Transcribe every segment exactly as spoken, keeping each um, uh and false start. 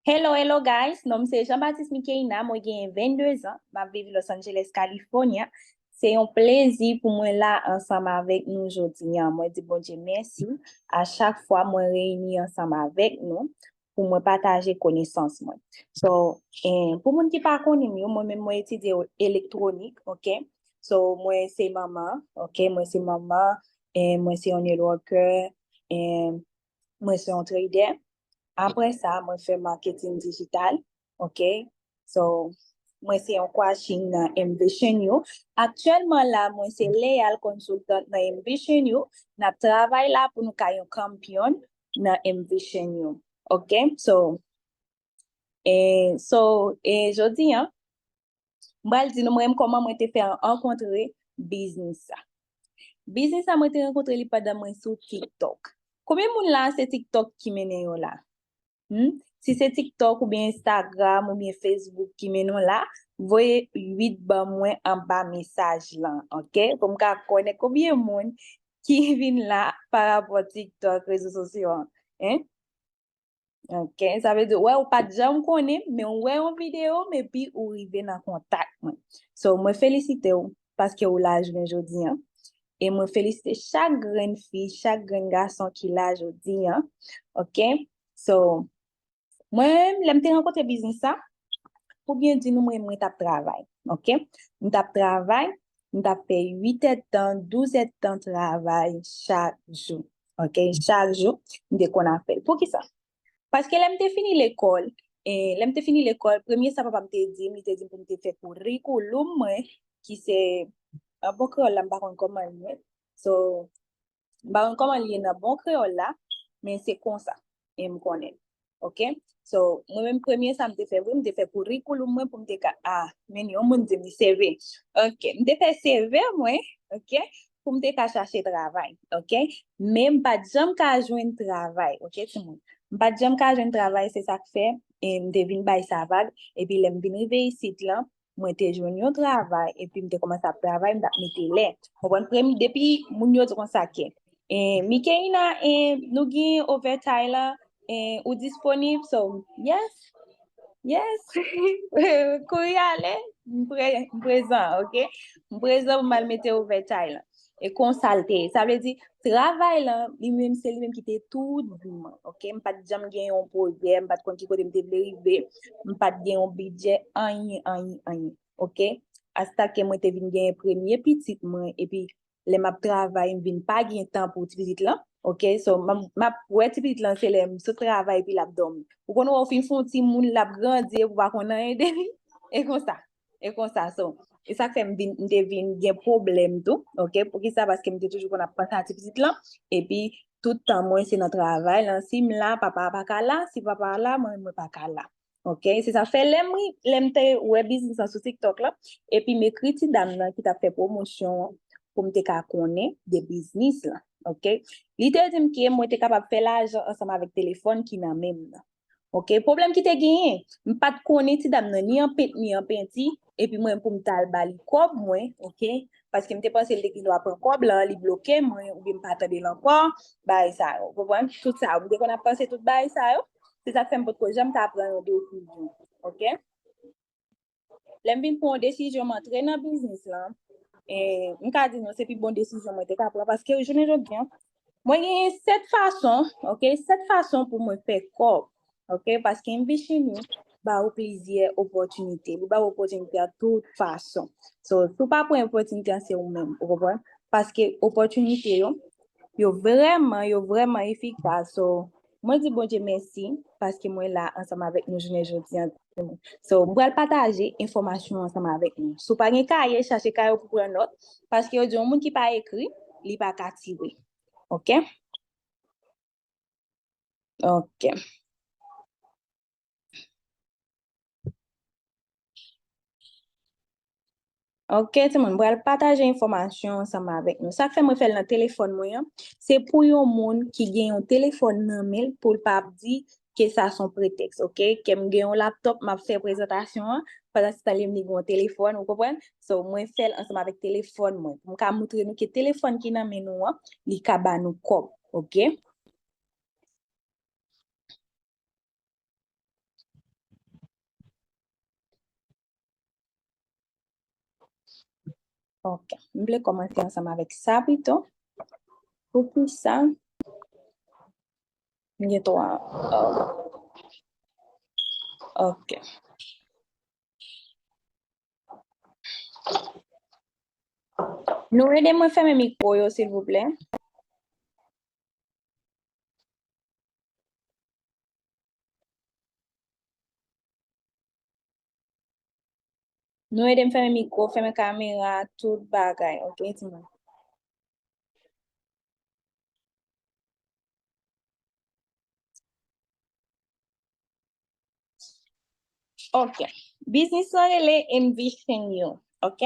Hello, hello guys, non m se Jean Baptiste Micaina, mwen genyen vennde zan, m ap viv Los Angeles, California. Se yon plezi pou mwen la ansanm avèk nou jodi a. Mwen di Bondye mèsi a chak fwa mwen reyini ansanm avèk nou pou mwen pataje konesans mwen. So, eh, pou moun ki pa konnen m yo, mwen menm mwen etidye elektwonik, ok? So, mwen se manman, ok? Mwen se manman, eh, mwen se yon networker, eh, mwen se yon trader. Apre sa, mwen fè marketing digital, ok? So, mwen se yon coaching nan Envision You. Aktyèlman la, mwen se Leal Consultant nan Envision You. N ap travay la pou nou ka yon kanpyon nan Envision You. Ok? So, e, so, e, jodi a, m pral di nou mwen kòman mwen te fè rankontre biznis sa. Biznis sa mwen te rankontre li pandan mwen sou TikTok. Konbyen moun la se TikTok ki mennen yo la? Hmm? Si se TikTok oubyen Instagram oubyen Facebook ki mennen w la, voye uit ban mwen anba mesaj lan, ok? Pou m ka konnen konbyen moun ki vin la pa rapò TikTok, rezo sosyo an. Hein? Ok, sa vle di, wè, ou pa t janm konnen, men ou wè yon videyo m epi ou rive nan kontak mwen. So, mwen felisite w paske ou la jounen jodi a. E mwen felisite chak grenn fi, chak grenn gason ki la jodi a. Ok? So, mwen menm, lè m te rankontre biznis sa, pou byen di nou, mwen, mwen t ap travay, ok? M t ap travay, m t ap fè uit èdtan, douz èdtan travay chak jou, ok? Chak jou, m te konn ap fè l. Poukisa? Paske lè m te fini lekòl, e, lè m te fini lekòl, premye sa papa m te di m, li te di m pou m te fè kourikoulou mwen, ki se, an bon kreyòl la, m pa konn kòman l ye. So, m pa konn kòman l ye nan bon kreyòl la, men se konsa, e m konnen. Ok? So, mwen menm premye sa m te fè vre, m te fè kourikoulou mwen pou m te ka, ah, men yon moun di m li C V. Ok, m te fè C V mwen, ok, pou m te ka chache travay, ok? Men m pa t janm ka jwenn travay, ok, timoun? M pa t janm ka jwenn travay, se sa k fè, e m te vin bay sa vag, epi lè m vin rive isit lan, mwen te jwenn yon travay, epi m te kòmanse ap travay, m t ap mete lè. Konprann? Premye, depi moun yo di konsa ke, e, Micaina, e, nou gen overtime la, e, ou disponib, so, yes, yes, kouri ale, m pre-, m prezan, ok? M prezan pou m al mete overtime la. E konsa l te ye. Sa vle di, travay lan, li menm, se li menm ki te tout vi mwen, ok? M pa t janm gen yon pwojè, m pa t konn ki kote m te vle rive, m pa t gen yon bidjè, anyen, anyen, anyen, ok? Asta ke mwen te vin genyen premye pitit mwen, epi lè m ap travay, m vin pa gen tan pou ti pitit lan, ok? So, m ap, m ap wè ti pitit lan, se lè m sot travay, epi l ap dòmi. Ou konn wè ou fin fè yon timoun, l ap grandi, epi ou pa konn anyen de li, e konsa. E konsa, so, e sa k fè m vin, m te vin gen pwoblèm tou, ok? Poukisa? Paske m te toujou konn ap panse a ti pitit lan, epi tout tan mwen se nan travay lan. Si m la, papa a pa ka la, si papa a la, mwen, mwen pa ka la. Ok? Se sa fè lè m, lè m te wè biznis lan sou TikTok lan, epi m ekri ti dam nan ki t ap fè pwomosyon an pou m te ka konnen de biznis lan. Ok? Li te di m ke mwen te kapab fè lajan ansanm avèk telefòn ki nan men m nan. Ok, pwoblèm ki te genyen, m pa t konnen ti dam nan ni an pent ni an penti, epi mwen pou m t al ba li kòb mwen, ok, paske m te panse l te gen dwa pran kòb lan, li bloke mwen, oubyen m pa tande l ankò, bagay sa yo, ou konprann? Tout sa yo, m te konn ap panse tout bagay sa yo, se sa k fè m potko janm ka pran yon desizyon, ok? Lè m vin pran yon desizyon, m antre nan biznis lan. E m ka di nou, se pi bon desizyon mwen te ka pran, paske jounen jodi a, mwen genyen sèt fason, ok, sèt fason pou mwen fè kòb, ok, paske Envision You ba ou plizyè opòtinite, li ba ou opòtinite a tout fason. So, si w pa pran opòtinite a, se ou menm, ou konprann? Paske opòtinite yo, yo vrèman, yo vrèman efikas. So, mwen di Bondye mèsi paske mwen la ansanm avèk nou jounen jodi a. So, m pral pataje enfòmasyon ansanm avèk nou. Si w pa gen kaye, chache kaye w pou pran nòt, paske yo di yon moun ki pa ekri, li pa ka tire. Ok? Ok. Ok, timoun, m pral pataje enfòmasyon ansanm avèk nou. Sa k fè mwen fè l nan telefòn mwen an, se pou yon moun ki gen yon telefòn nan men l, pou l pa ap di ke sa se yon pretèks, ok? Ke m gen yon laptòp, m ap fè prezantasyon an, pandan se tan li menm li gen yon telefòn, ou konprann? So, mwen fè l ansanm avèk telefòn mwen, pou m ka montre nou ke telefòn ki nan men nou an, li ka ba nou kòb, ok? Ok. M vle kòmanse ansanm avèk sa pito. Poukisa? M gen twa. Oh. Ok. Nou ede mwen fèmen mikwo yo, silvouplè. Nou ede m fèmen mikwo, fèmen kamera, tout bagay. Ok, timoun. Ok. Biznis lan rele Envision You. Ok.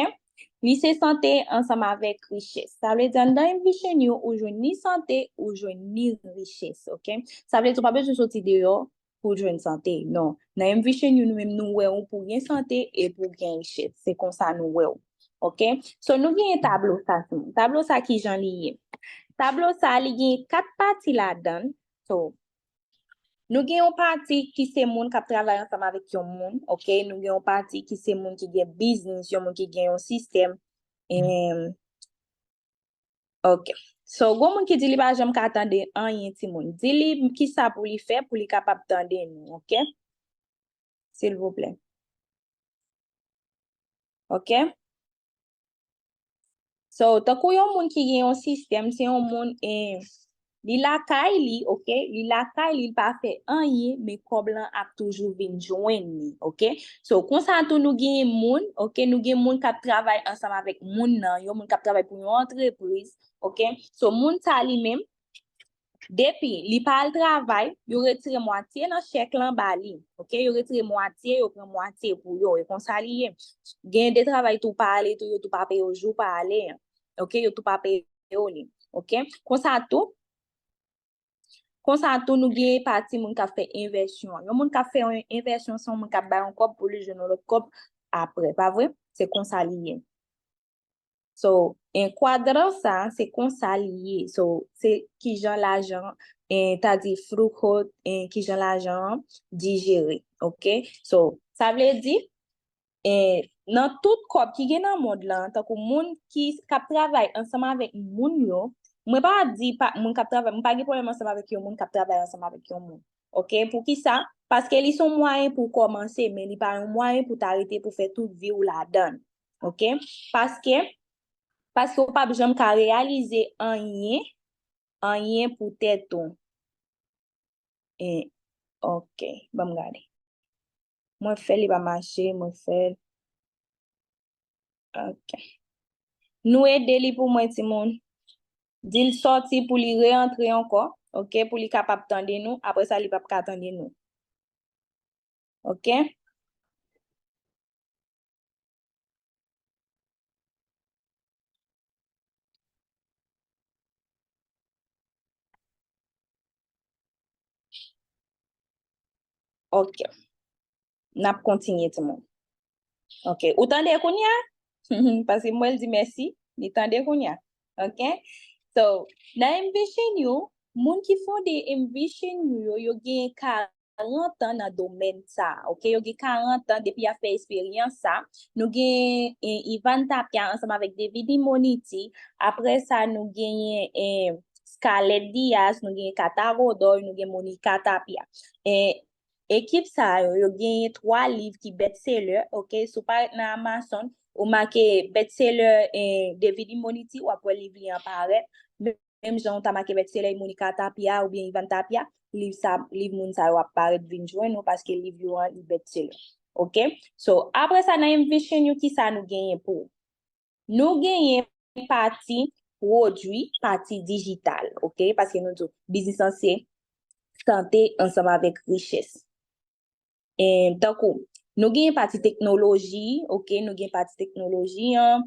Li se sante ansanm avèk richès. Sa vle di anndan Envision You, ou jwenn ni sante, ou jwenn ni richès. Ok. Sa vle di ou pa bezwen soti deyò pou w jwenn sante. Non. Nan Envision You, nou menm nou wè w pou w gen sante e pou w gen richès. Se konsa nou wè w. Ok. So, nou genyen tablo sa. Tablo sa, ki jan li ye? Tablo sa, li gen kat pati ladan l. So, nou gen yon pati ki se moun k ap travay ansanm avèk yon moun, ok? Nou gen yon pati ki se moun ki gen biznis, yon moun ki gen yon sistèm. Em, ok. So, gon moun ki di li pa janm ka tande anyen, timoun. Di li kisa pou li fè pou li kapab tande nou, ok? Silvouplè. Ok? So, tankou yon moun ki gen yon sistèm, se yon moun, eh, li lakay li, ok? Li lakay li, li pa fè anyen, men kòb lan ap toujou vin jwenn li, ok? So, konsa tou nou gen moun, ok? Nou gen moun k ap travay ansanm avèk moun nan, yon moun k ap travay pou yon antrepriz, ok? So, moun sa li menm, depi li pa al travay, yo retire mwatye nan chèk lan ba li. Ok, yo retire mwatye, yo pran mwatye pou yo. E konsa li ye. Gen de travay tou pa ale tou, yo tou pa peye yo jou pa ale an. Ok, yo tou pa peye yo li. Ok, konsa tou, konsa tou nou gen pati moun k ap fè envèsyon. Yon moun k ap fè yon envèsyon, se yon moun k ap bay yon kòb pou li jwenn yon lòt kòb apre, pa vre? Se konsa li ye. So, en kwadran sa, se konsa li ye. So, se kijan lajan, eh, ta di flujo, eh, kijan lajan an dijere, ok? So, sa vle di, eh, nan tout kòb ki gen nan mond lan, tankou moun ki, k ap travay ansanm avèk moun yo, mwen pa di pa, moun k ap travay, mwen pa gen pwoblèm ansanm avèk yon moun k ap travay ansanm avèk yon moun. Ok, poukisa? Paske li se yon mwayen pou w kòmanse, men li pa yon mwayen pou w ta rete pou fè tout vi w ladan l. Ok? Paske, paske w p ap janm ka reyalize anyen, anyen pou tèt ou. E, ok, ban m gade. Mwen fè li pa mache, mwen fè l. Ok. Nou ede li pou mwen, timoun. Di l sòti pou li reantre ankò, ok, pou li kapab tande nou. Apre sa, li p ap ka tande nou. Ok? Ok. N ap kontinye, timoun. Ok. Ou tande kounye a? Paske m wè l di mèsi. Li tande kounye a. Ok? So, nan Envision You, moun ki fonde Envision You yo, yo gen karant an nan domèn sa a, ok? Yo gen karant an depi y ap fè esperyans sa. Nou gen, eh, Ivan Tapia ansanm avèk David Imoniti. Apre sa, nou genyen, eh, Scarlett Diaz, nou genyen Kata Godoy, nou gen Monica Tapia. Eh, ekip sa yo, yo genyen twa liv ki best-seller, ok? Si w parèt nan Amazon, ou make best-seller, eh, David Imoniti, w ap wè liv li an parèt. Menm jan w ta make best-seller Monica Tapia oubyen Ivan Tapia, liv sa, liv moun sa yo ap parèt vin jwenn ou paske liv yo an li best-seller. Ok? So, apre sa, nan Envision You, kisa nou genyen pou ou? Nou genyen pati pwodui, pati dijital, ok? Paske nou di w, biznis lan se sante ansanm avèk richès. E, tankou, nou gen pati teknoloji, ok, nou gen pati teknoloji an.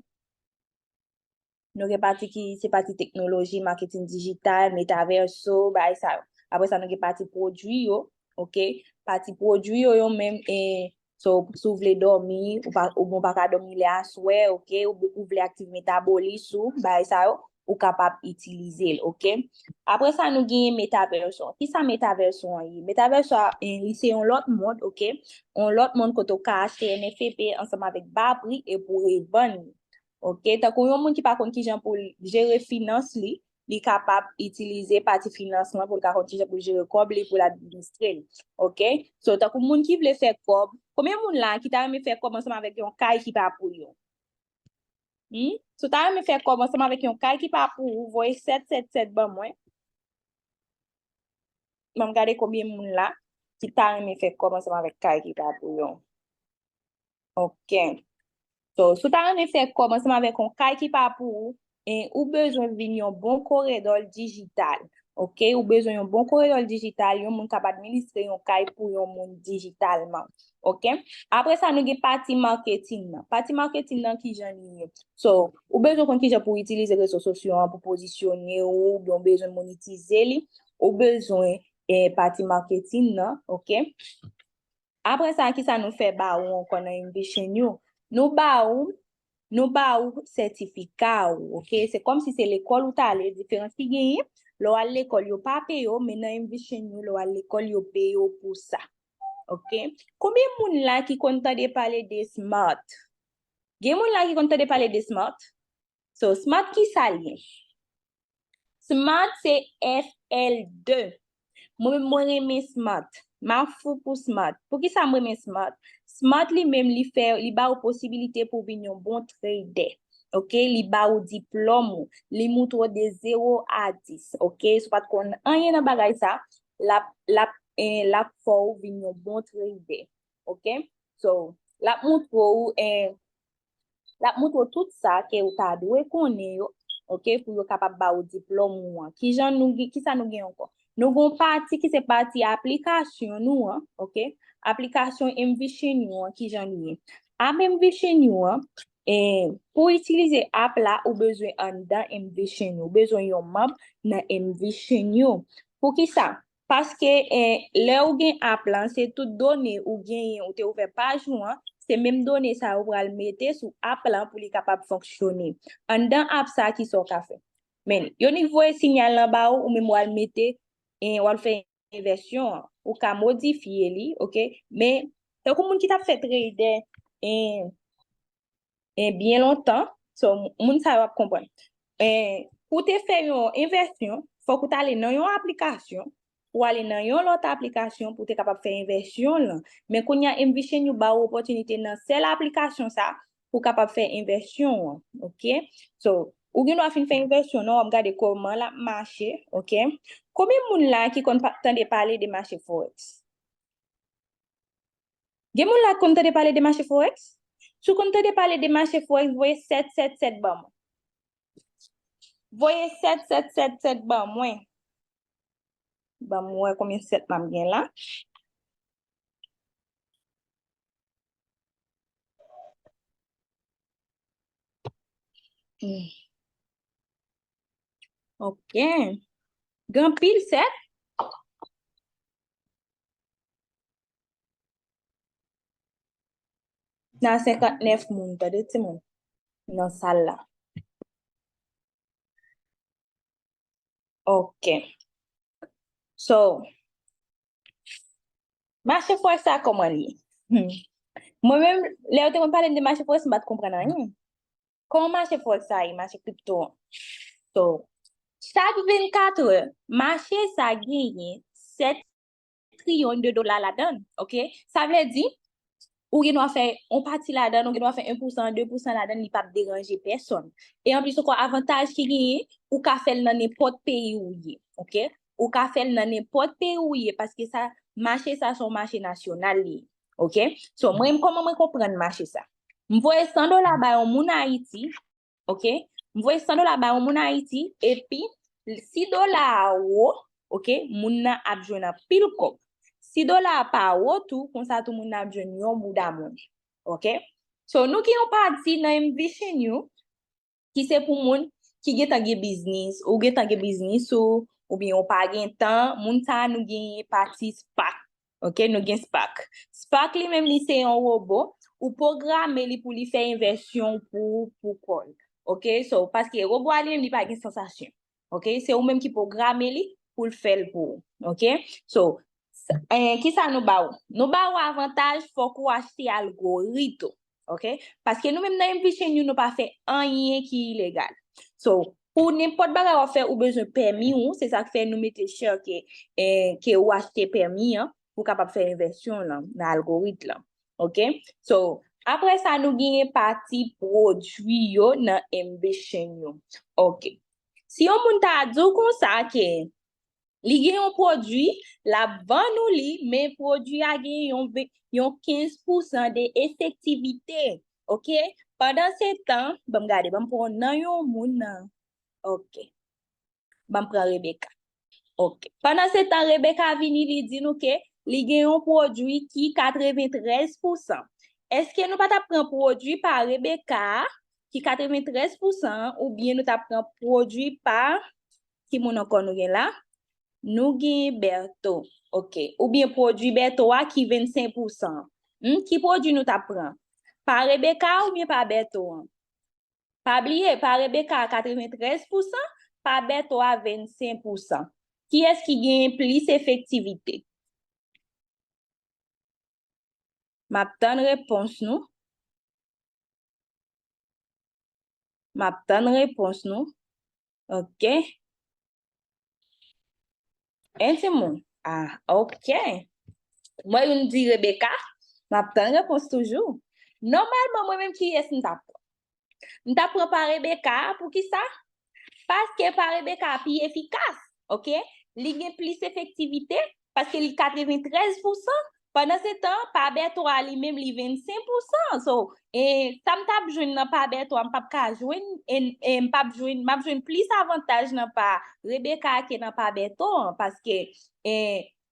Nou gen pati ki se pati teknoloji, maketin dijital, metaverso, bagay sa yo. Apre sa, nou gen pati pwodui yo, ok. Pati pwodui yo, yo menm, e, so, si w vle dòmi, ou pa, ou bon, pa ka dòmi lè aswè, ok, ou, ou vle aktive metabolis ou, bagay sa yo, ou kapab itilize l, ok. Apre sa, nou genyen metaverso. Kisa metaverso an ye? Metaverso a, e, li se yon lòt mond, ok. Yon lòt mond kote w ka achte N F T ansanm avèk ba pri epi w revann li. Ok, tankou yon moun ki pa konn kijan pou l jere finans li, li kapab itilize pati finans lan pou l ka konn kijan pou l jere kòb li, pou l administre l. Ok, so tankou moun ki vle fè kòb, konbyen moun la ki ta renmen fè kòb ansanm avèk yon kay ki pa pou yo? Hmm? Si w ta renmen fè kòb ansanm avèk yon kay ki pa pou ou, voye sèt sèt sèt ban mwen. Ban m gade konbyen moun la ki ta renmen fè kòb ansanm avèk kay ki pa pou yo. Ok. So, si w ta renmen fè kòb ansanm avèk yon kay ki pa pou ou, e ou bezwen vin yon bon koredòl dijital. Ok? Ou bezwen yon bon koredòl dijital, yon moun k ap administre yon kay pou yon moun dijitalman. Ok? Apre sa, nou gen pati marketing nan. Pati marketing nan, kijan li ye? So, ou bezwen konn kijan pou w itilize rezo sosyo an pou pozisyone w, oubyen w bezwen monetize li, ou bezwen, eh, pati marketing nan, ok? Apre sa, kisa nou fè ba ou ankò nan Envision You? Nou ba ou, nou ba ou sètifika ou, ok? Se kòmsi se lekòl ou t ale, diferans ki genyen, lè w al lekòl, yo pa peye w, men nan Envision You, lè w al lekòl, yo peye w pou sa. Ok? Konbyen moun la ki konn tande pale de smart? Gen moun la ki konn tande pale de smart? So, smart ki sa l ye? Smart se F L de. Mwen menm, mwen renmen smart. M a fou pou smart. Poukisa m renmen smart? Smart li menm, li fè, li ba ou posibilite pou w vin yon bon trader. Ok? Li ba ou diplòm ou. Li moutre w de zewo a dis. Ok? Si w pa t konn anyen nan bagay sa, l ap, l ap, eh, l ap fè w vin yon bon trader. Ok? So, l ap moutre w, eh, l ap moutre w tout sa ke ou ta dwe konnen yo, ok, pou yo kapab ba ou diplòm ou an. Kijan nou gen, kisa nou gen ankò? Nou gen yon pati ki se pati aplikasyon nou an, ok? Aplikasyon Envision You an, kijan li ye? App Envision You an, eh, pou w itilize app la, ou bezwen anndan Envision You, ou bezwen yon manm nan Envision You. Poukisa? Paske, eh, lè ou gen app lan, se tout done ou genyen, ou te ouvè paj ou an, se menm done sa yo pral mete sou app lan pou li kapab fonksyone. Anndan app sa, kisa w ka fè? Men, yo ni voye sinyal lan ba ou, ou menm w al mete, eh, w al fè envèsyon an. Ou ka modifye li, ok? Men, tankou moun ki t ap fè trader, eh, eh, byen lontan, so, moun sa yo ap konprann. Eh, pou te fè yon envèsyon, fòk ou t ale nan yon aplikasyon, ou ale nan yon lòt aplikasyon pou te kapab fè envèsyon lan. Men kounye a, Envision You ba ou opòtinite nan sèl aplikasyon sa pou kapab fè envèsyon an, ok? So, ou gen dwa fin fè envèsyon nan, w ap gade kòman l ap mache, ok? Konbyen moun la ki konn pa, tande pale de mache Forex? Gen moun la ki konn tande pale de mache Forex? Si w konn tande pale de mache Forex, voye sèt sèt sèt ban mwen. Voye sèt sèt sèt sèt ban mwen. Ban mwen wè konbyen sèt m ap gen la. Hmm. Ok. Gen anpil sèt. Nan senkant nèf moun, tande timoun, nan sal la. Ok. So, mache Forex sa kòman li ye? Hmm. Mwen menm, lè yo te konn pale m de mache Forex, m pa t konprann anyen. Kòman mache Forex sa ye, mache kripto an? So, chak vennkat è, mache sa genyen sèt triyon de dola ladan l, ok? Sa vle di, ou gen dwa fè yon pati ladan l, ou gen dwa fè en pousan, de pousan ladan l, li p ap deranje pèsonn. E anplis ankò, avantaj ki genyen, ou ka fè l nan nenpòt peyi ou ye, ok? Ou ka fè l nan nenpòt peyi ou ye, paske sa, mache sa se yon mache nasyonal li ye, ok? So, mwen, kòman mwen konprann mache sa? M voye san dola ba yon moun Ayiti, ok? M voye san dola ba yon moun Ayiti, epi si dola a wo, ok, moun nan ap jwenn anpil kòb. Si dola a pa wo tou, konsa tou moun nan ap jwenn yon bouda moun, ok? So, nou gen yon pati nan Envision You, ki se pou moun ki gentan gen biznis, ou gentan gen biznis ou, oubyen ou pa gen tan, moun sa a nou gen pati Spark. Ok, nou gen Spark. Spark li menm li se yon wobo, ou pwograme li pou li fè envèsyon pou, pou kò l. Ok, so, paske wobo a li menm li pa gen sansasyon. Ok, se ou menm ki pwograme li pou l fè l pou ou. Ok, so, s- eh, kisa nou ba ou? Nou ba ou avantaj, fòk ou achte algoritm. Ok? Paske nou menm nan Envision You, nou pa fè anyen ki ilegal. So, pou nenpòt bagay w ap fè, ou bezwen pèmi ou, se sa k fè nou mete chè ke, eh, ke ou achte pèmi an, pou w kapab fè envèsyon lan, nan algorit lan. Ok? So, apre sa, nou genyen pati pwodui yo nan Envision You. Ok. Si yon moun ta di w konsa ke li gen yon pwodui, l ap vann ou li, men pwodui a gen yon ve-, yon kenz pousan de efektivite. Ok? Pandan se tan, ban m gade, ban m pran nan yon moun nan. Ok. Ban m pran Rebecca. Ok. Pandan se tan, Rebecca vini, li di nou ke li gen yon pwodui ki katreventrèz pousan. Èske nou pa t ap pran pwodui pa Rebecca a, ki katreventrèz pousan an, oubyen nou t ap pran pwodui pa, ki moun ankò nou gen la? Nou gen Berto. Ok. Oubyen pwodui Berto a ki vennsenk pousan. Hmm, ki pwodui nou t ap pran? Pa Rebecca a oubyen pa Berto an? Pa bliye, pa Rebecca a katreventrèz pousan, pa Berto a vennsenk pousan. Kiyès ki genyen plis efektivite? M ap tann repons nou. M ap tann repons nou. Ok. En timoun. Ah, ok. Mwen, youn di Rebecca, m ap tann repons toujou. Nòmalman, mwen menm, kiyès m t ap pran? M t ap pran pa Rebecca a, poukisa? Paske pa Rebecca a pi efikas, ok? Li gen plis efektivite, paske li katreventrèz pousan. Pandan se tan, pa Berto a li menm, li vennsenk pousan. So, e, sa m t ap jwenn nan pa Berto a, m p ap ka jwenn, e, e, m p ap jwenn, m ap jwenn plis avantaj nan pa Rebecca a ke nan pa Berto an, paske, e,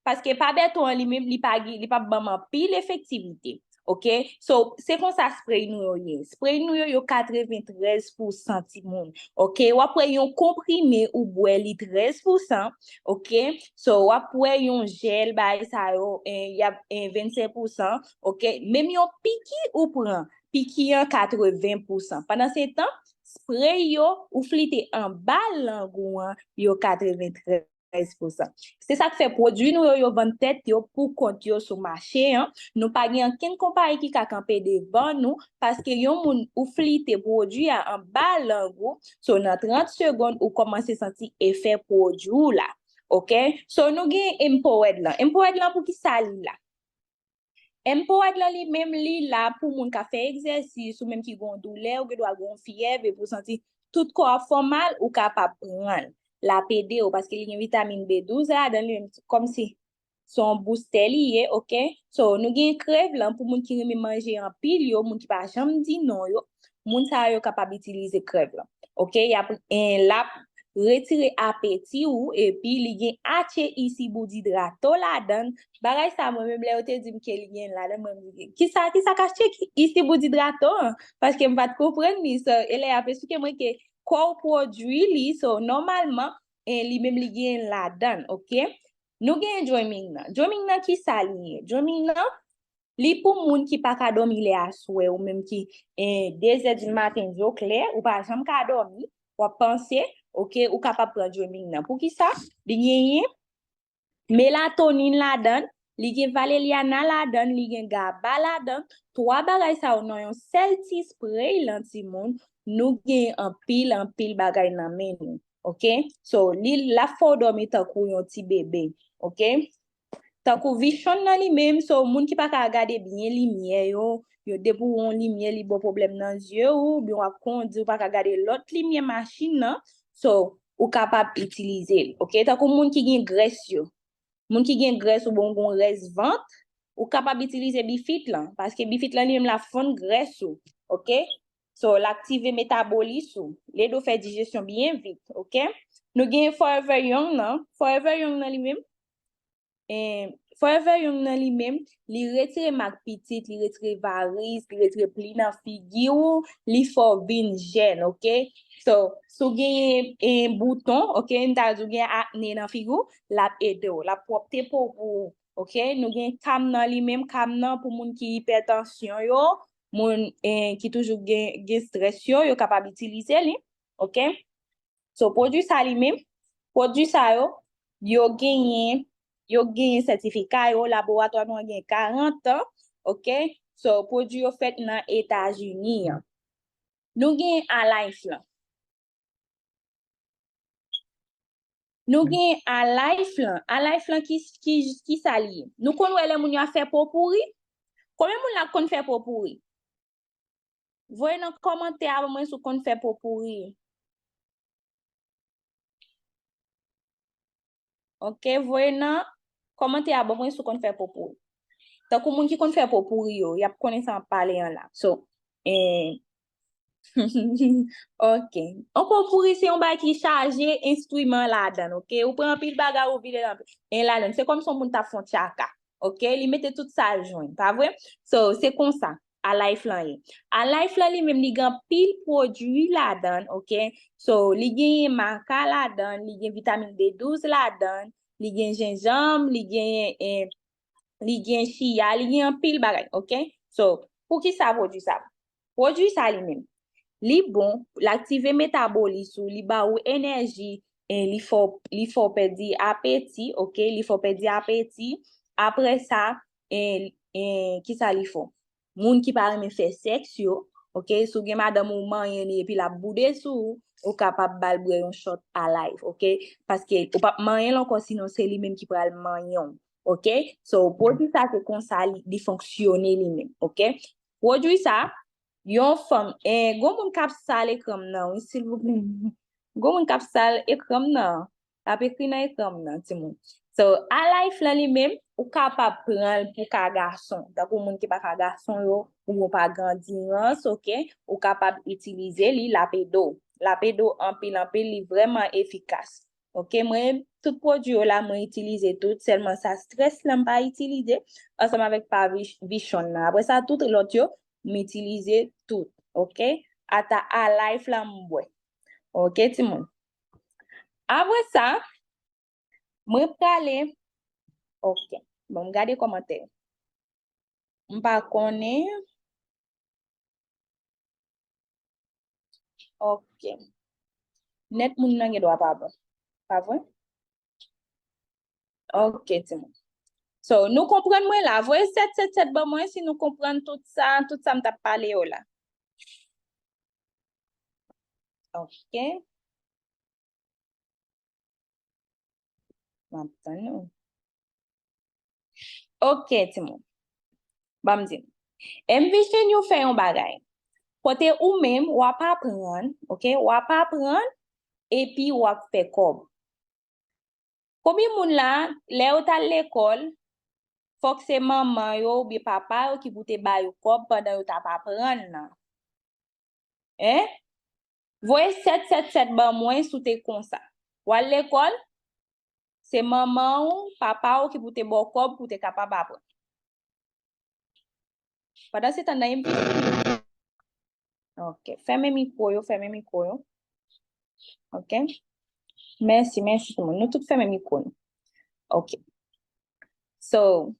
paske pa Berto an li menm, li pa, li p ap ban m anpil efektivite. Ok? So, se konsa spray nou yo ye. Spray nou yo, yo katreventrèz pousan timoun. Ok? W ap wè yon konprime ou bwè li trèz pousan. Ok? So, w ap wè yon jèl, bagay sa yo, en, y ap, en, vennsenk pousan. Ok? Menm yon piki ou pran, piki an katreven pousan. Pandan se tan, spray yo, ou flite anba lang ou an, yo katreventrèz. Se sa k fè pwodui nou yo, yo vann tèt yo pou kont yo sou mache an. Nou pa gen ankenn konpayi ki ka kanpe devan nou, paske yon moun ou flite pwodui a anba lang ou, so nan trant segonn ou kòmanse santi efè pwodui w la. Ok? So nou gen Empowered lan. Empowered lan pou ki sa li la? Empowered lan li menm li la pou moun k ap fè egzèsis, ou menm ki gen yon doulè, ou gen dwa gen yon fyèv, epi ou santi tout kò ap fè w mal, ou kapab pran l. L ap ede w, paske li gen vitamin B douz ladan li menm, kòmsi se yon boustè li ye, ok? So, nou gen krèv lan pou moun ki renmen manje anpil yo, moun ki pa janm di non yo, moun sa yo kapab itilize krèv lan. Ok? Y ap, en, l ap retire apeti ou, epi li gen ache isiboudidrato ladan l. Bagay sa, mwen menm, lè yo te di m ke li gen ladan, mwen menm, kisa, kisa k ache isiboudidrato an? Paske m pa t konprann li. So, e lè y ap esplike mwen ke kò w pwodui li, so, nòmalman, en, li menm li gen ladan l, ok? Nou gen Dreaming nan. Dreaming nan, kisa li ye? Dreaming nan, li pou moun ki pa ka dòmi lè aswè, ou menm ki, eh, de zè di maten, zo klè, ou pa janm ka dòmi, w ap panse, ok, ou kapab pran Dreaming nan. Poukisa? Li genyen melatonin ladan l, li gen valeriana ladan l, li gen gaba ladan l. Twa bagay sa yo nan yon sèl ti spray lan timoun, nou gen anpil, anpil bagay nan men nou. Ok? So, li, l ap fè w dòmi tankou yon ti bebe. Ok? Tankou Vision nan li menm, so, moun ki pa ka gade byen limyè yo, yo depi w wè yon limyè li ba w pwoblèm nan zye w, oubyen w ap kondi, ou pa ka gade lòt limyè machin nan, so, ou kapab itilize l. Ok? Tankou moun ki gen grès yo. Moun ki gen grès oubyen w gen grès vant, ou kapab itilize Bifit lan, paske Bifit lan li menm l ap fonn grès ou, ok? So, l aktive metabolis ou, l ede w fè dijesyon byen vit, ok? Nou gen Forever Young nan, Forever Young nan li menm, eh, Forever Young nan li menm, li retire mak pitit, li retire varis, li retire pli nan figi w, li fè w vin jèn, ok? So, si w genyen, eh, bouton, ok, m ta di w gen akne nan figi w, l ap ede w, l ap pwòpte po pou ou, ok? Nou gen Calm nan li menm, Calm nan pou moun ki ipètansyon yo, moun, eh, ki toujou gen, gen strès yo, yo kapab itilize li, ok? So, pwodui sa li menm, pwodui sa yo, yo genyen, yo genyen sètifika yo, laboratwa nou an gen karant an, ok? So, pwodui yo fèt nan Etazini an. Nou gen Alife lan. Nou gen Alife lan. Alife lan ki, ki, ki sa li ye? Nou konn wè lè moun yo ap fè po pouri? Konbyen moun la konn fè po pouri? Voye nan kòmantè a ban mwen si w konn fè po pouri. Ok, voye nan kòmantè a ban mwen si w konn fè po pouri. Tankou moun ki konn fè po pouri yo, y ap konnen sa m ap pale an la. So, eh, ok. Yon po pouri se yon bagay ki chaje enstriman ladan l, ok? Ou pran anpil bagay, ou vide l anpil. En ladan l. Se kòmsi yon moun t ap fè yon tchaka, ok? Li mete tout sa l jwenn, pa vre? So, se konsa Alife lan ye. Alife lan li menm, li gen anpil pwodui ladan l, ok? So, li genyen maca ladan l, li gen vitamin B douz ladan l, li gen jenjanm, li genyen, eh, li gen chiya, li gen anpil bagay, ok? So, poukisa pwodui sa? Pwodui sa li menm, li bon, l aktive metabolis ou, li ba ou enèji, e li fè w, li fè w pèdi apeti, ok? Li fè w pèdi apeti. Apre sa, e, e, kisa li fè w? Moun ki pa renmen fè sèks yo, ok? Si w gen madanm ou manyen li epi l ap boude sou ou, ou kapab ba l bwè yon shot Alife, ok? Paske ou p ap manyen l ankò, sinon se li menm ki pral manyen w, ok? So, pwodui sa se konsa li, li fonksyone li menm, ok? Pwodui sa, yon fanm, eh, gon moun k ap sal ekran m nan, wi, silvouplè. Gon moun k ap sal ekran m nan. L ap ekri nan ekran m nan, timoun. So, Alife lan li menm, ou kapab pran l pou ka gason. Tankou moun ki pa ka gason yo, ou yo pa gen andirans, ok? Ou kapab itilize li, l ap ede w. L ap ede w anpil, anpil, li vrèman efikas. Ok, mwen, tout pwodui yo la, mwen itilize tout, sèlman sa strès lan m pa itilize, ansanm avèk pa vi-, vichon nan. Apre sa, tout lòt yo, m itilize tout, ok? Ata Alife lan m bwè. Ok, timoun. Apre sa, mwen prale, ok, bon, m gade kòmantè. M pa konnen. Ok. Nèt moun nan gen dwa pa bon. Pa vre? Ok, timoun. So, nou konprann mwen la. Voye sèt sèt sèt ban mwen si nou konprann tout sa, tout sa m t ap pale yo la. Ok. M ap tann nou. Ok, timoun. Ban m di nou. Envision you fè yon bagay. Kote ou menm, w ap aprann, ok? W ap aprann, epi w ap fè kòb. Konbyen moun la, lè yo t al lekòl, fòk se manman yo oubyen papa yo ki pou te ba yo kòb pandan yo t ap aprann nan? Hein? Voye sèt sèt sèt ban mwen si w te konsa. W al lekòl, se manman w, papa w ki pou te ba w kòb pou w te kapab aprann. Pandan se tan nan, M V C. Ok, fèmen mikwo yo, fèmen mikwo yo. Ok. Mèsi, mèsi tout moun. Nou tout fèmen mikwo nou. Ok. So,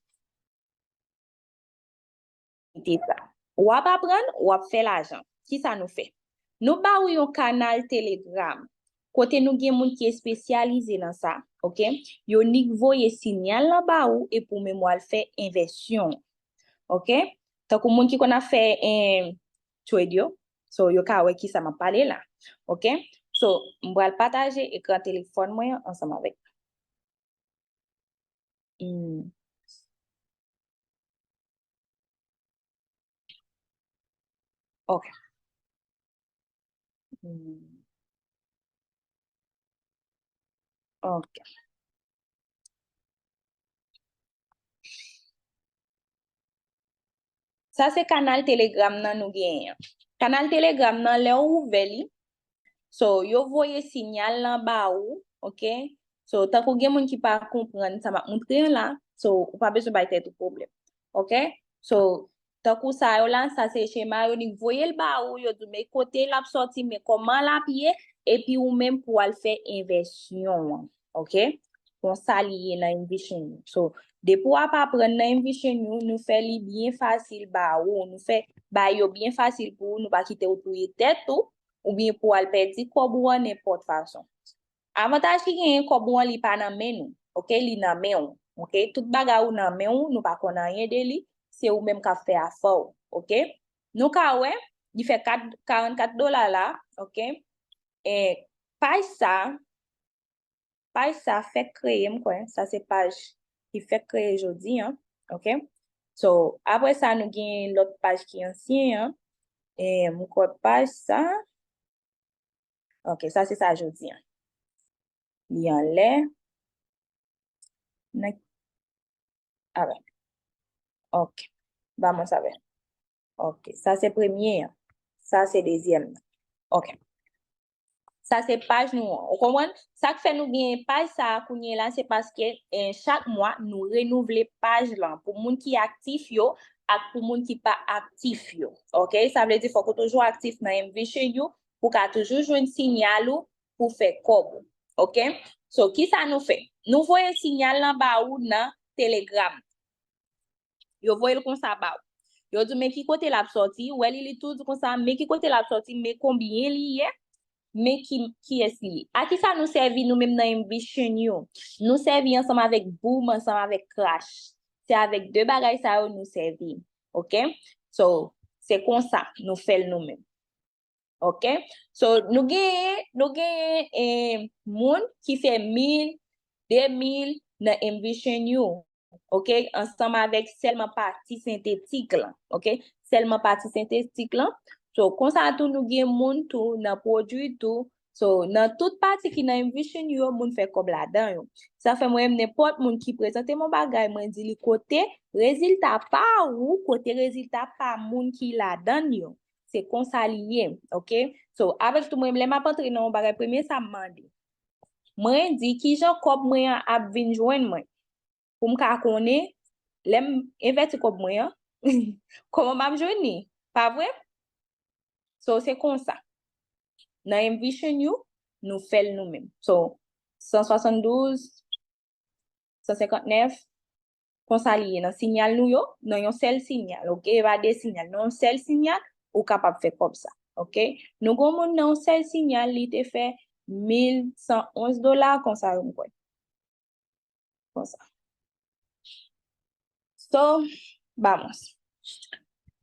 Kite sa. W ap aprann, w ap fè lajan. Kisa nou fè? Nou ba ou yon kanal Telegram, kote nou gen moun ki espesyalize nan sa, ok? Yo nik voye sinyal lan ba ou epi ou menm w al fè envèsyon, ok? Tankou moun ki konn ap fè, em, trade yo, so yo ka wè kisa m ap pale la, ok? So, m pral pataje ekran telefòn mwen an ansanm avèk Hmm. Ok. Hmm. Ok. Sa se kanal Telegram nan nou genyen an. Kanal Telegram nan, lè w ouvè li, so, yo voye sinyal lan ba ou, ok? So, tankou gen moun ki pa konprann sa m ap montre an la, so, ou pa bezwen bay tèt ou pwoblèm, ok? So, tankou sa yo la, sa se chema yo, nik voye l ba ou, yo di w men kote l ap sòti, men kòman l ap ye, epi ou menm pou w al fè envèsyon an, ok? Konsa li ye nan Envision You. So, depi w ap aprann nan Envision You, nou fè li byen fasil ba ou, nou fè bay yo byen fasil pou ou, nou pa kite w touye tèt ou, oubyen pou w al pèdi kòb ou an nenpòt fason. Avantaj ki genyen, kòb ou an li pa nan men nou, ok? Li nan men w, ok? Tout bagay ou nan men w, nou pa konn anyen de li, se ou menm k ap fè afè w, oke? Nou ka wè, li fè kat, karannkat dola la, oke? E paj sa, paj sa fèk kreye, m kwè. Sa se paj ki fèk kreye jodi an, oke? So, apre sa, nou gen lòt paj ki ansyen an. E m kwè paj sa, oke, sa se sa jodi an. Li anlè. Nan, avè. Oke. Ba mwen sa vè. Oke. Sa se premye an. Sa se dezyèm nan. Oke. Sa se paj nou an. Ou konprann? Sa k fè nou gen paj sa a kounye la, se paske, eh, chak mwa, nou renouvle paj lan pou moun ki aktif yo ak pou moun ki pa aktif yo. Oke? Sa vle di fòk ou toujou aktif nan Envision You pou w ka toujou jwenn sinyal ou pou fè kòb ou. Oke? So, kisa nou fè? Nou voye sinyal lan ba ou nan Telegram. Yo voye l konsa ba ou. Yo di w, men ki kote l ap sòti. Ou wè li, li tou di konsa, men ki kote l ap sòti, men konbyen li ye, men ki, kiyès li ye. A kisa nou sèvi nou menm nan Envision You? Nou sèvi ansanm avèk Boom, ansanm avèk Crash. Se avèk de bagay sa yo nou sèvi. Oke? So, se konsa nou fè l nou menm. Oke? So, nou genyen, nou genyen, eh, moun ki fè mil, de mil nan Envision You. Oke? Ansanm avèk sèlman pati sentetik lan. Oke? Sèlman pati sentetik lan. So, konsa tou nou gen moun tou nan pwodui tou. So, nan tout pati ki nan Envision You yo, moun fè kòb ladan yo. Sa fè mwen menm nenpòt moun ki prezante m yon bagay, mwen di li kote rezilta pa ou, kote rezilta pa moun ki ladan l yo. Se konsa li ye, oke? So, avèk tou mwen, lè m ap antre nan yon bagay, premye sa m mande. Mwen di, kijan kòb mwen an ap vin jwenn mwen? Pou m ka konnen, lè m envèti kòb mwen an, kòman m ap jwenn li? Pa vre? So, se konsa. Nan Envision You, nou fè l nou menm. So, san swasanndouz, san senkantnèf, konsa li ye nan sinyal nou yo, nan yon sèl sinyal, oke? E pa de sinyal, nan yon sèl sinyal, ou kapab fè kòb sa, oke? Nou gon moun nan yon sèl sinyal, li te fè mil san onz dola, konsa yo m kwè. Konsa. So, vamos.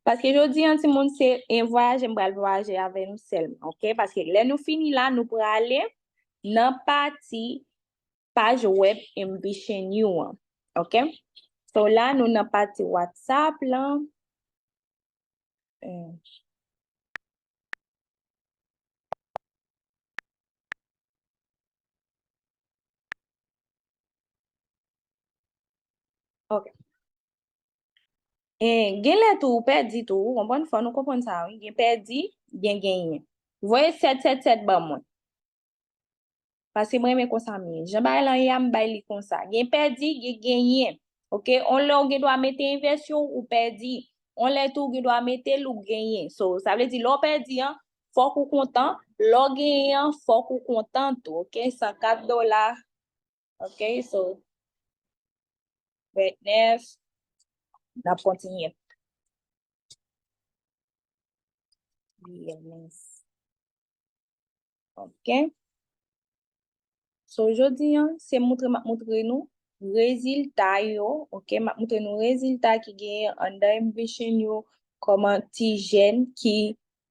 Paske jodi an, timoun, se en vwayaje, m pral vwayaje avè nou sèlman, oke? Paske lè nou fini la, nou prale nan pati paj wèb Envision You an. Oke? So la, nou nan pati WhatsApp lan. Eh. Oke. Eh, gen lè tou, ou pèdi tou, ou konprann? Fò nou konprann sa, wi. Gen pèdi, gen genyen. Voye sèt sèt sèt ban mwen. Paske mwen renmen konsa m ye. Jan bagay lan ye a, m bay li konsa. Gen pèdi, gen genyen. Oke? On lè ou gen dwa mete envèsyon, ou pèdi. On lè tou, ou gen dwa mete l, ou genyen. So, sa vle di, lè w pèdi an, fòk ou kontan. Lè w genyen an, fòk ou kontan tou. Oke? San kat dola. Oke? So, vennèf. N ap kontinye. Yes. Oke. So, jodi an, se moutre m ap moutre nou rezilta yo, oke? M ap moutre nou rezilta ki genyen anndan Envision You, kòman ti jèn ki,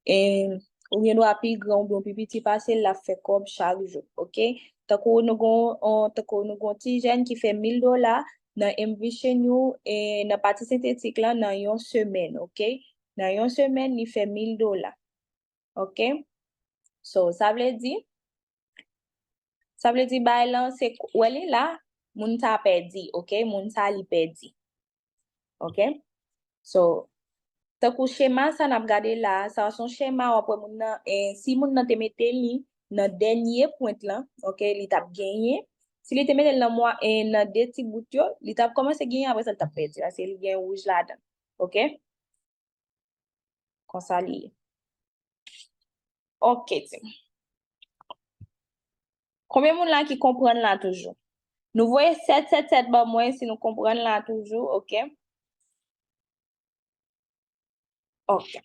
eh, ou gen dwa pi gran oubyen ou pi piti pase l, l ap fè kòb chak jou, oke? Tankou nou gon, on, tankou nou gon ti jèn ki fè mil dola nan Envision You, eh, nan pati sentetik lan nan yon semèn, oke? Nan yon semèn, li fè mil dola. Oke? So, sa vle di, sa vle di bagay lan, se, wè li la, moun sa pèdi, oke? Moun sa li pèdi. Oke? So, tankou chema sa n ap gade la, sa se yon chema, w ap wè moun nan, eh, si moun nan te mete li nan dènye pwent lan, oke, li t ap genyen. Si li te mete l nan mwa, eh, nan de ti bout yo, li t ap kòmanse genyen, apre sa, li t ap pèdi, paske li gen wouj ladan. Oke? Konsa li ye. Oke, ti. Konbyen moun la ki konprann la toujou? Nou voye sèt sèt sèt ban mwen si nou konprann la toujou, oke? Oke.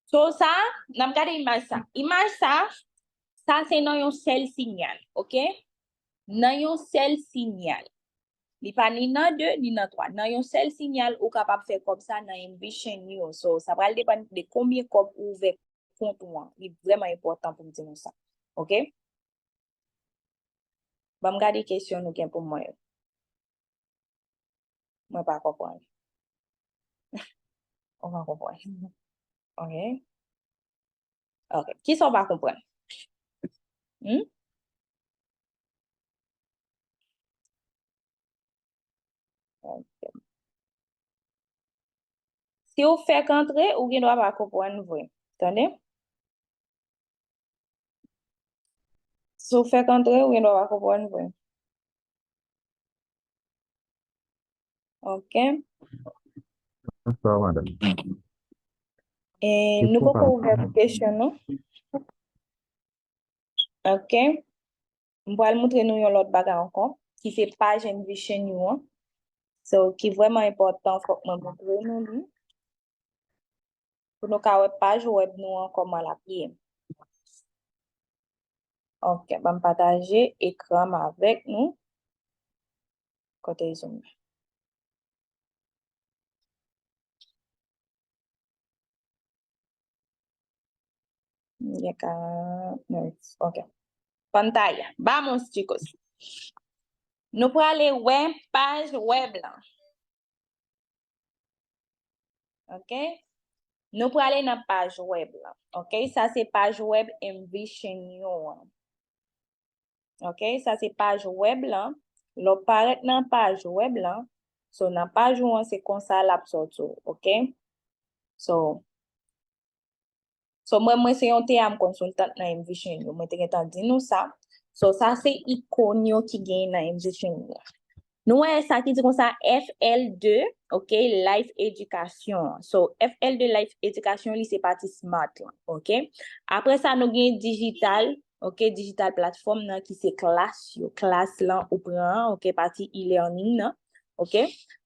So sa, n ap gade imaj sa. Imaj sa, sa se nan yon sèl sinyal, oke? Nan yon sèl sinyal. Li pa ni nan de, ni nan twa. Nan yon sèl sinyal, ou kapab fè kòb sa nan Envision U. So, sa pral depann de konbyen kòb ou ouvè kont ou an. Li vrèman enpòtan pou m di nou sa. Oke? Ban m gade kesyon nou gen pou mwen yo. Mwen pa konprann. Mwen pa konprann. Oke. Oke. Kisa w pa konprann? Hmm? Oke. Si w fèk antre, ou gen dwa pa konprann vre. Tande? Si w fèk antre, ou gen dwa pa konprann vre. Oke. Bonswa, madanm. E nou poko ouvè pou kesyon, non? Oke. M pral moutre nou yon lòt bagay ankò, ki se paj Envision U an. So, ki vrèman enpòtan, fòk mwen moutre nou li. Pou nou ka wè paj wèb nou an kòman l ap ye. Oke, ban m pataje ekran m avèk nou. Kote zoom nan? Gen karant, ok. Pantalla. Vamos, chicos. Nou prale wè paj wèb lan. Ok? Nou prale nan paj wèb lan. Ok? Sa se paj wèb Envision U an. Ok? Sa se paj wèb lan. Lè w parèt nan paj wèb lan, so nan paj ou an, se konsa l ap sòti w. Ok? So, So, mwen, mwen se yon T A, m konsiltant nan Envision U. Mwen te gentan di nou sa. So, sa se ikòn yo ki genyen nan Envision U. Nou wè sa ki di konsa F L de, ok, Life Education. So, F L de Life Education, li se pati Smart lan, ok? Apre sa, nou gen digital, ok, digital platform nan ki se klas yo. Klas lan ou pran, ok, pati e-learning nan. Ok?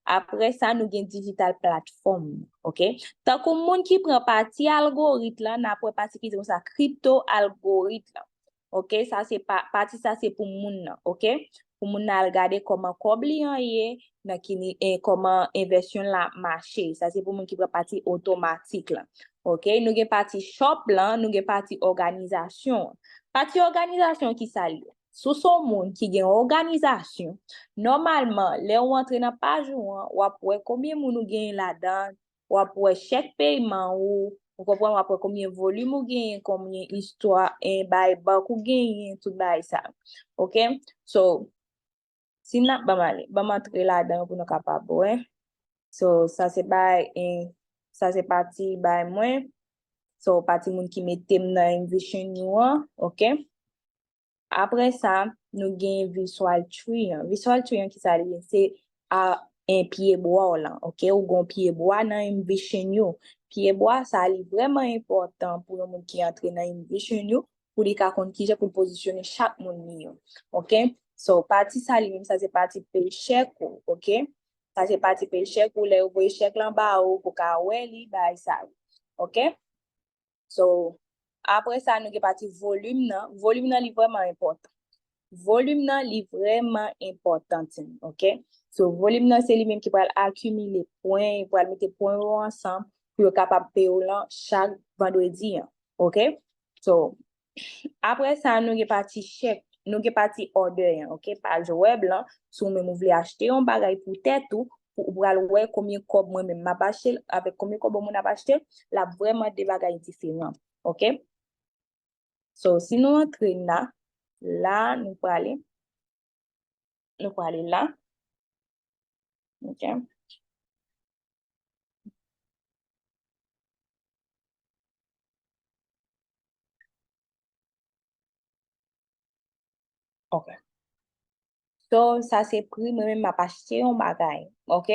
Apre sa, nou gen digital platform, ok? Tankou moun ki pran pati algorit lan, n ap wè pati ki di konsa, kripto algorit lan. Ok? Sa se pa, pati sa se pou moun nan, ok? Pou moun nan al gade kòman kòb li an ye, nan ki ni, e kòman envèsyon la mache. Sa se pou moun ki pran pati otomatik lan. Ok? Nou gen pati shop lan, nou gen pati òganizasyon. Pati òganizasyon ki sa l ye? Si w se yon moun ki gen òganizasyon, nòmalman, lè w antre nan paj ou an, w ap wè konbyen moun ou genyen ladan, w ap wè chèk peyman ou, ou konprann, w ap wè konbyen volim ou genyen, konbyen istwa, en, bay bank ou genyen, tout bagay sa yo. Ok? So, si n ap, ban m ale, ban m antre ladan pou nou kapab wè. So, sa se bay, en, sa se pati bay mwen. So, pati moun ki mete m nan Envision U an, ok? Apre sa, nou gen Visual Tree an. Visual Tree an, ki sa li ye? Se a, en, pye bwa w lan, ok? Ou gen yon pye bwa nan Envision U. Pye bwa sa, li vrèman enpòtan pou yon moun ki antre nan Envision U, pou li ka konn kijan pou l pozisyone chak moun li yo. Ok? So, pati sa li menm, sa se pati pay chèk ou, ok? Sa se pati pay chèk ou, lè yo voye chèk lan ba ou, pou ka wè li, bagay sa yo. Ok? So, apre sa, nou gen pati volim nan. Volim nan, li vrèman enpòtan. Volim nan, li vrèman enpòtan, timoun, ok? So, volim nan, se li menm ki pral akimile pwen, li pral mete pwen yo ansanm pou yo kapab peye w lan chak vandredi an, ok? So, apre sa, nou gen pati chèk, nou gen pati order an, ok? Paj wèb lan, si w menm ou vle achte yon bagay pou tèt ou, pou ou pral wè konbyen kòb mwen menm m ap achte l, avèk konbyen kòb yon moun ap achte l, l ap vrèman de bagay diferan, ok? So, si nou antre la, la, nou prale, nou prale la, ok? Ok. So, sa se pri mwen menm m ap achte yon bagay, ok?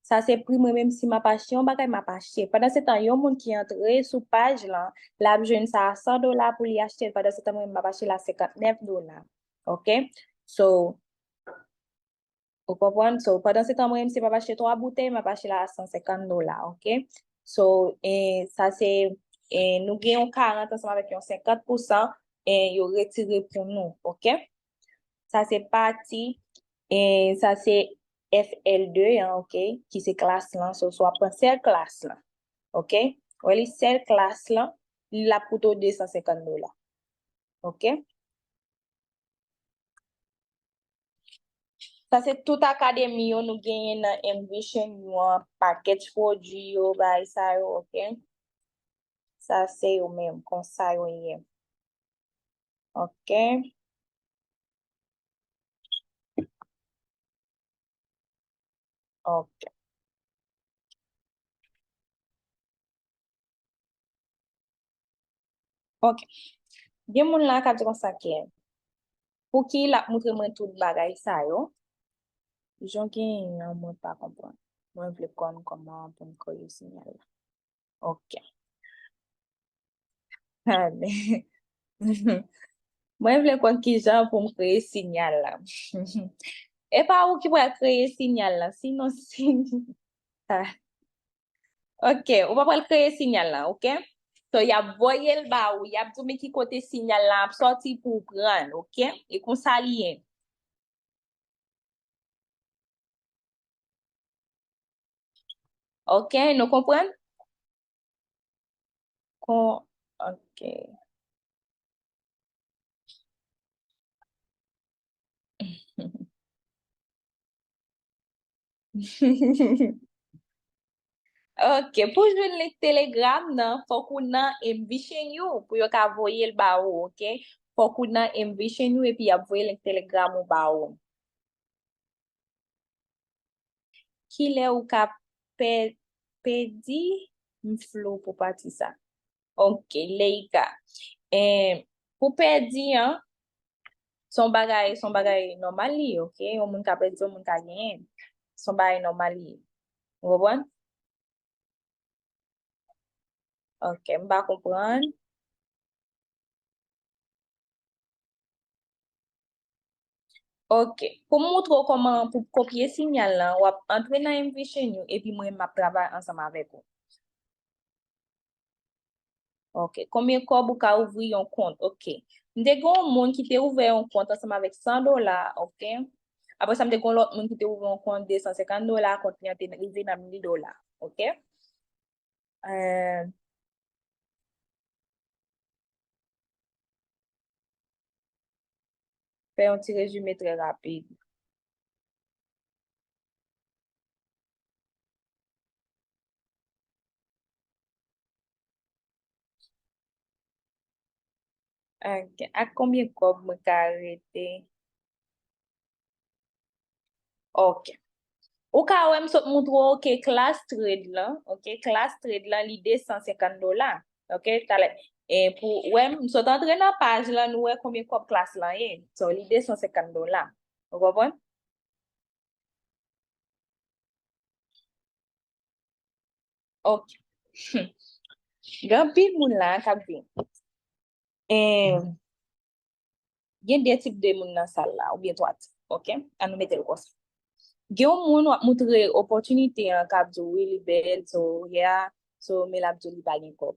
Sa se pri mwen menm si m ap achte yon bagay, m ap achte. Pandan se tan, yon moun ki antre sou paj lan, l ap jwenn sa a san dola pou li achte l. Pandan se tan, mwen menm, m ap achte l a senkant nèf dola, ok? So, ou konprann? So, pandan se tan, mwen menm, si m ap achte twa boutèy, m ap achte l a san senkant dola, ok? So, e, sa se, e, nou gen yon karant ansanm avèk yon senkant pousan, e, yo retire pou nou, ok? Sa se pati, e, sa se F L de an, ok, ki se klas lan, so, so w ap pran sèl klas lan, ok? Ou wè li sèl klas lan, l ap koute w de san senkant dola, ok? Sa se tout akademi yo nou genyen nan Envision yo an, package pwodui yo, bagay sa yo, ok? Sa se yo menm, konsa yo ye. Ok. Ok. Ok. Gen moun la k ap di konsa ke, pouki l ap montre mwen tout bagay sa yo? Jan genyen an, mwen pa konprann. Mwen vle konn kòman pou m kreye siyal la. Ok. Amen. Mwen vle konn kijan pou m kreye siyal la. E pa ou ki pral kreye siyal la, sinon si... Ah. Ok, ou pa pral kreye siyal la, ok? So, y ap voye l ba ou, y ap di w men ki kote siyal la ap sòti pou w pran l, ok? E konsa li ye. Ok, nou konprann? Kon, ok. Ok, pou jwenn link Telegram nan, fòk ou nan Envision You pou yo ka voye l ba ou, ok? Fòk ou nan Envision You epi y ap voye link Telegram ou ba ou. Kilè ou ka pè-, pèdi? M flou pou pati sa. Ok, Leika. Eh, pou pèdi an, se yon bagay, se yon bagay nòmal li ye, ok? Yon moun ka pèdi, yon moun ka genyen. Se yon bagay nòmal li ye. Ou konprann? Ok, m pa konprann. Ok, pou m montre w kòman pou kopye siyal lan, w ap antre nan Envision You epi mwen m ap travay ansanm avèk ou. Ok, konbyen kòb ou ka ouvri yon kont? Ok. M te gen yon moun ki te ouvè yon kont ansanm avèk san dola, ok. Apre sa, m te gen yon lòt moun ki te ouvè yon kont de san senkant dola, kont li an te rive nan mil dola, ok. Eh, fè yon ti rezime trè rapid. Ok, ak konbyen kòb mwen ka rete? Ok. Ou ka wè m sot montre w, ok, klas trade lan, ok, klas trade lan, li de san senkant dola. Ok, talè, e pou, wè, m sot antre nan paj lan, nou wè konbyen kòb klas lan ye. So, li de san senkant dola. Ou konprann? Ok. Gen anpil moun la k ap vin. E, gen de tip de moun nan sal la, oubyen twa tip, ok? An nou mete l konsa. Gen yon moun w ap montre opòtinite an k ap di w, wi, li bèl, so, yeah, so, men l ap di w li pa gen kòb,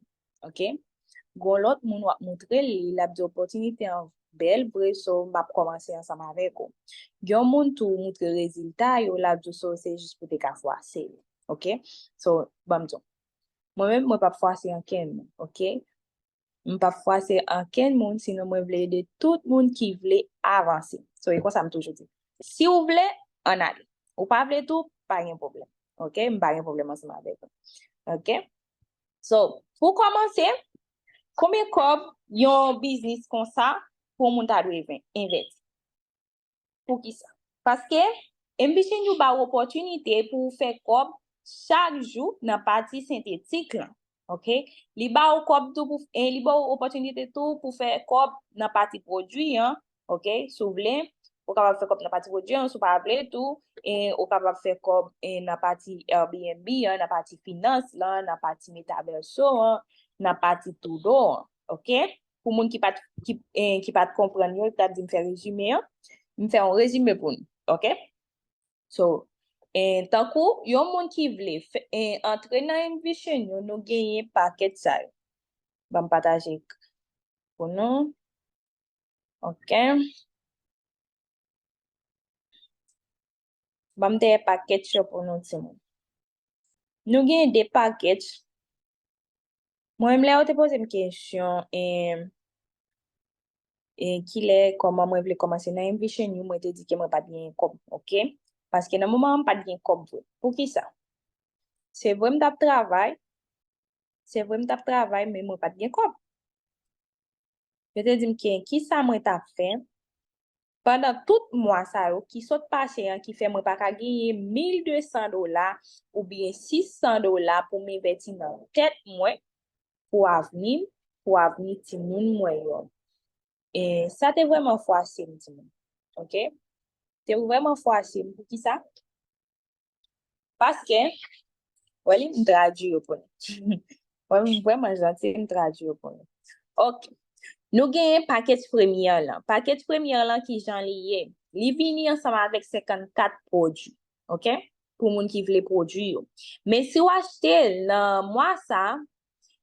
ok? Gen yon lòt moun w ap montre l li, l ap di w opòtinite an bèl vre, so, m ap kòmanse ansanm avèk ou. Gen yon moun tou w montre rezilta yo, l ap di w, so, se jis pou te ka fwase l, ok? So, ban m di w. Mwen menm, mwen p ap fwase ankenn moun, ok? M p ap fwase ankenn moun, sinon mwen vle ede tout moun ki vle avanse. So, e konsa m toujou di. Si w vle, ann ale. Ou pa vle tou, pa gen pwoblèm. Ok? M pa gen pwoblèm ansanm avèk ou. Ok? So, pou kòmanse, konbyen kòb yon biznis konsa pou yon moun ta dwe ven-, envèsti? Poukisa? Paske Envision You ba w opòtinite pou w fè kòb chak jou nan pati sentetik lan. Ok? Li ba w kòb tou pou, e li ba w opòtinite tou pou fè kòb nan pati pwodui an. Ok? Si w vle, ou kapab fè kòb nan pati pwodui an, si w pa vle tou, e ou kapab fè kòb, e nan pati Airbnb an, nan pati finans lan, nan pati metaverso an, nan pati Truedo an. Ok? Pou moun ki pa t, ki, e, ki pa t konprann yo, yo t ap di m fè rezime an, m fè yon rezime pou nou, ok? So, e, tankou yon moun ki vle fè, e, antre nan Envision You, nou genyen pakèt sa yo. Ban m pataje pou nou. Ok. Ban m dèyè package yo pou nou timoun. Nou gen de package. Mwen menm lè yo te poze m kesyon, e, e kilè, kòman mwen vle kòmanse nan Envision You, mwen te di ke mwen pa t gen kòb, oke? Paske nan moman an, m pa t gen kòb vre. Poukisa? Se vre m t ap travay, se vre m t ap travay, men mwen pa t gen kòb. Yo te di m ke kisa mwen t ap fè pandan tout mwa sa yo ki sot pase an, ki fè mwen pa ka genyen mil de san dola oubyen sis san dola pou m envèti nan tèt mwen, pou avni m, pou avni timoun mwen yo. E sa te vrèman fwase m, timoun. Oke? Te vrèman fwase m. Poukisa? Paske, wè li, m tradui yo pou nou. Wè, m vrèman janti, m tradui yo pou nou. Oke. Nou genyen package premyè lan. Package premyè lan, ki jan li ye? Li vini ansanm avèk senkannkat pwodui. Oke? Pou moun ki vle pwodui yo. Men si w achte l nan mwa sa,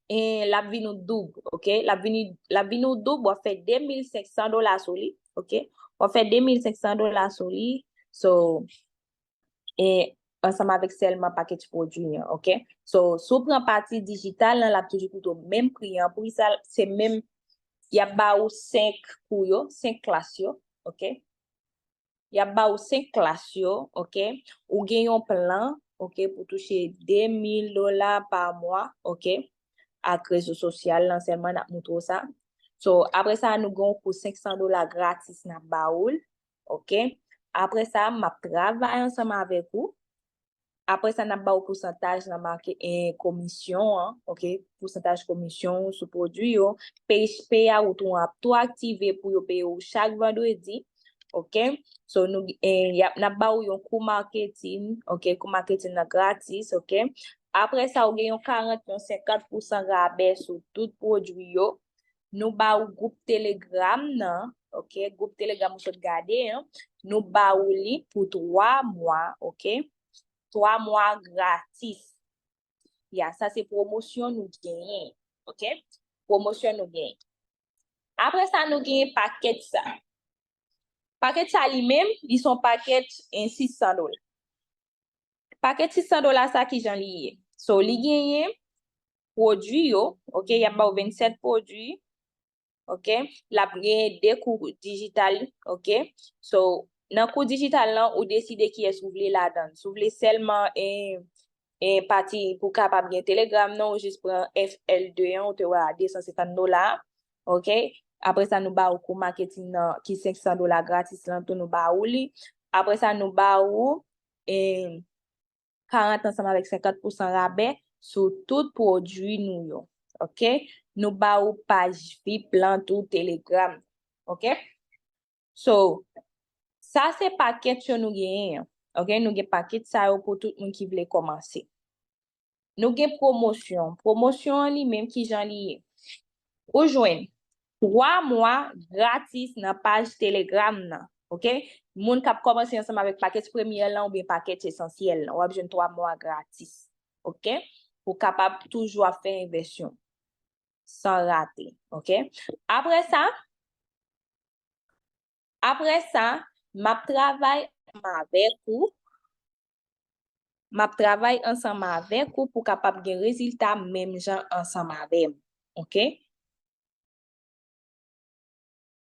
e l ap vin ou doub, oke? L ap vini, l ap vin ou doub, w ap fè de mil senk san dola sou li, oke? W ap fè de mil senk san dola sou li. So, e ansanm avèk sèlman package pwodui an, oke? So, si w pran pati dijital lan, l ap toujou koute w menm pri an. Pri sa, se menm, y ap ba ou senk kou yo, senk klas yo, oke? Y ap ba ou senk klas yo, oke? Ou gen yon plan, oke, pou touche de mil dola pa mwa, oke? Ak rezo sosyal lan sèlman n ap montre w sa. So, apre sa, nou gen yon kou senk san dola gratis n ap ba ou l, oke? Apre sa, m ap travay ansanm avèk ou. Apre sa, n ap ba w pousantaj nan make, e, komisyon an, oke? Pousantaj komisyon sou pwodui yo. P H P a, ou tou ap tou aktive pou yo peye w chak vandredi, oke? So, nou, e, y ap, n ap ba w yon kou maketin, oke? Kou maketin nan gratis, oke? Apre sa, ou gen yon karant, yon senkant pousan rabè sou tout pwodui yo. Nou ba ou gwoup Telegram nan, oke? Gwoup Telegram ou sot gade an, nou ba ou li pou twa mwa, oke? Twa mwa gratis. Ya, sa se pwomosyon nou genyen, oke? Pwomosyon nou genyen. Apre sa, nou genyen pakèt sa. Pakèt sa li menm, li se yon pakèt, e, sis san dola. Pakèt sis san dola sa, ki jan li ye? So, li genyen pwodui yo, oke, y ap ba w vennsèt pwodui, oke, l ap genyen de kou dijital, oke. So, nan kou dijital lan, ou deside kiyès ou vle ladan l. Si w vle sèlman, e, e, pati pou kapab gen Telegram nan, ou jis pran F L de an, ou te wè a de san senkant dola, oke. Apre sa, nou ba ou kou maketin nan, ki senk san dola gratis lan tou, nou ba ou li. Apre sa, nou ba ou, e, karant ansanm avèk senkant pousan rabè sou tout pwodui nou yo. Oke? Nou ba ou paj V I P lan tou Telegram. Oke? So, sa se pakèt yo nou genyen an. Oke? Nou gen pakèt sa yo pou tout moun ki vle kòmanse. Nou gen pwomosyon. Pwomosyon an li menm, ki jan li ye? Ou jwenn twa mwa gratis nan paj Telegram nan, oke? Moun k ap kòmanse ansanm avèk pakèt premyè lan oubyen pakèt esansyèl lan, w ap jwenn twa mwa gratis, oke? Pou w kapab toujou ap fè envèsyon san rate, oke? Apre sa, apre sa, m ap travay ansanm avèk ou. M ap travay ansanm avèk ou pou kapab gen rezilta menm jan ansanm avè m. Oke?